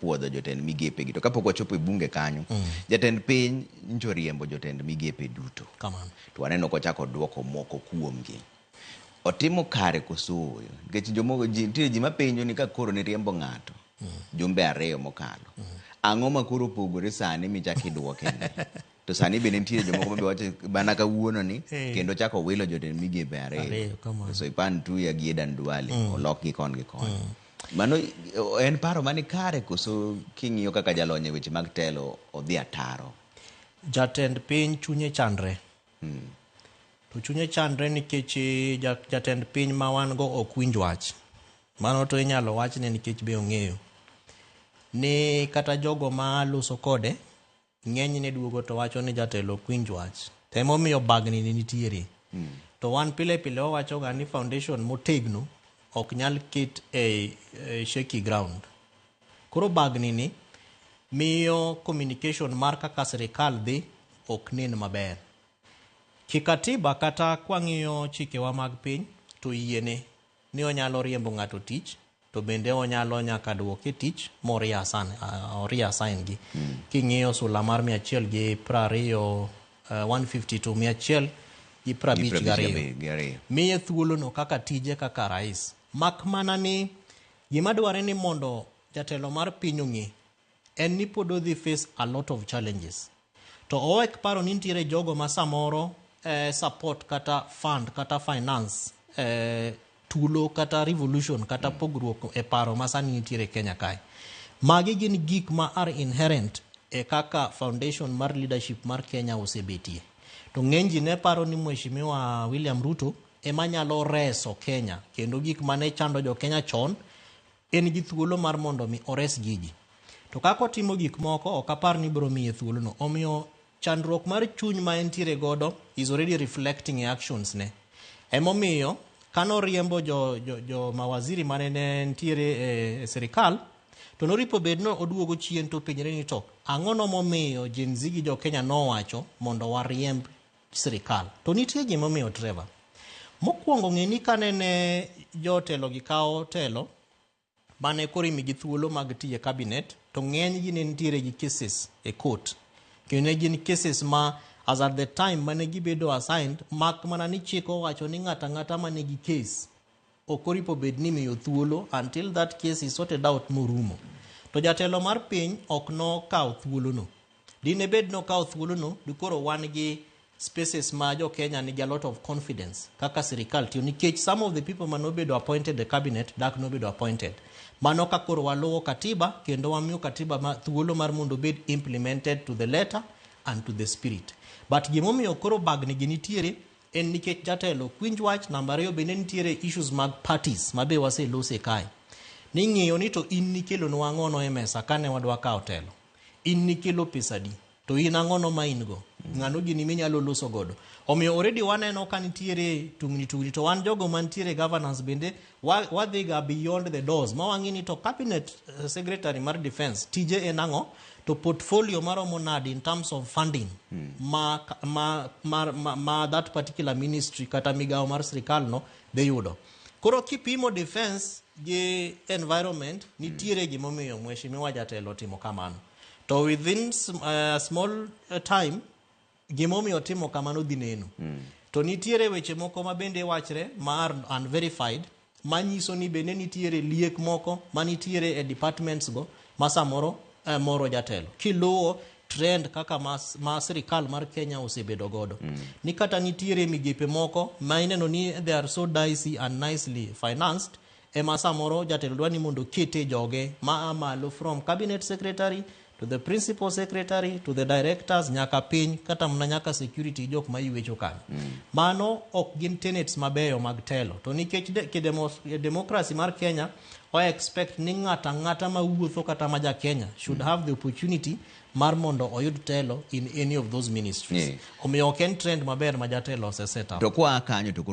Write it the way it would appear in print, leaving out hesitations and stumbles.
Puodho jotend migepe gi to kapok wachopo e bunge kanyo, jatend piny ncho riembo jotend migepe duto. Kamano. To waneno kochako duoko moko kuomgi. Otimo kare koso ooyo? Nikech jomoko ji, nitie ji mapenjo ni ka koro niriembo ng'ato jumbe 2 mokalo, ang'o ma koro opogore sani michak iduoke ni? To sani bende nitie jomoko mabe wacho mana kawuono ni kendo chako wilo jotend migepe 2. 2, kamano. Soipan Tuya gi Adan Duale olok gi koni gi koni. Mano en paro mani kare koso king'iyo kaka jalony e weche mag telo odhi ataro? Jatend piny chunye chandre. To chunye chandre nikech jatend piny ma wan go ok winj wach. Mano to inyalo wachne nikech be ong'eyo ni kata jogo ma loso kode ng'enyne duogo to wacho ni jatelo ok winj wach. To emomiyo bagni ni nitiere. To wan pile pile wawacho ga ni foundation motegno ok nyal ket e shaky ground. Koro bagni ni miyo communication mar kaka sirikal dhi ok nen maber. Kikatiba kata kwang'iyo chikewa mag piny to yiene ni onyalo riembo ng'ato tich to bende onyalo nyaka duoke tich mo reassign gi. King'iyo sula mar 120, 152 152. Gi ariyo. Miye thuolono kaka tije kaka rais. Mak mana ni gima dware ni mondo jatelo mar piny ong'e en ni pod odhi face a lot of challenges. To owek paro ni nitiere jogo ma samoro support kata fund kata finance tulo kata revolution kata pogruok e paro ma sani nitiere Kenya kae. Magi gin gik ma are inherent e kaka foundation mar leadership mar Kenya osebetie. To ng'eny ji ne paro ni Mheshimiwa William Ruto ema nyalo reso Kenya kendo gik mane chando jo Kenya chon en gi thuolo mar mondo mi ores gigi. To kaka otimo gik moko ok apar ni biro miye thuolono. Omiyo chandruok mar chuny ma entiere godo is already reflecting e actions ne. Emomiyo kanoriembo jo mawaziri mane ne nitiere e sirikal to noripo bed no oduogo chien to penjre ni to ang'o no momiyo Gen Z gi jo Kenya nowacho mondo wariemb sirikal. To nitie gimomiyo, Trevor. Mokwongo ng'e ni kane ne jotelo gi kawo telo mane koro imigi thuolo mag tiyo e cabinet to ng'eny gi ne nitiere gi cases e court. Kendo ne gin cases ma as at the time mane gibedo assigned mak mana ni chik owacho ni ng'ato ang'ata manigi case ok oripo bed ni imiyo thuolo until that case is sorted out morumo. To jatelo mar piny ok nokawo thuolono. Dine bed nokawo thuolono, dikoro wan gi spaces ma jo Kenya nigi a lot of confidence kaka sirikal tiyo nikech some of the people manobedo appointed e cabinet dak nobedo appointed. Mano ka koro waluwo katiba kendo wamiyo katiba ma thuolo mar mondo obed implemented to the letter and to the spirit. But gimomiyo koro bagni gi nitiere en nikech jatelo ok winj wach. Namba 2 bende nitiere issues mag parties ma be waselose kae. Ni ng'iyo ni to in nikelonwa ang'ono e mesa kane wadwa kawo telo. In nikelo pesa di? To in ang'ono ma in go? Ng'ano gini minyalo loso godo? Omiyo already waneno ka nitiere tungni tungni to wan jogo mantiere governance bende wadhi ga beyond the doors ma wang'i ni to cabinet secretary mar defense tije en ang'o to portfolio maromo nade in terms of funding ma that particular ministry kata migawo mar sirikal no dhi yudo. Koro kipimo defense gi environment nitiere gimomiyo mheshimiwa jatelo timo kamano. To within small time gimomiyo timo kamano dhi neno. To nitiere weche moko ma bende wachre ma are unverified manyiso ni bende nitiere liek moko manitiere e departments go ma samoro moro jatelo. Kiluwo trend kaka ma sirikal mar Kenya osebedo godo. Ni kata nitiere migepe moko ma ineno ni they are so dicey and nicely financed ema samoro jatelo dwa ni mondo okete joge ma a malo from cabinet secretary to the principal secretary to the directors nyaka piny kata mana nyaka security jok ma ywecho kanyo. Mano ok gin tenets mabeyo mag telo. To nikech democracy mar Kenya o expect ni ng'ato ang'ata mawuotho kata ma ja Kenya should have the opportunity mar mondo oyud telo in any of those ministries. Omiyo ok en trend maber ma jatelo ose set up. To kwa kanyo to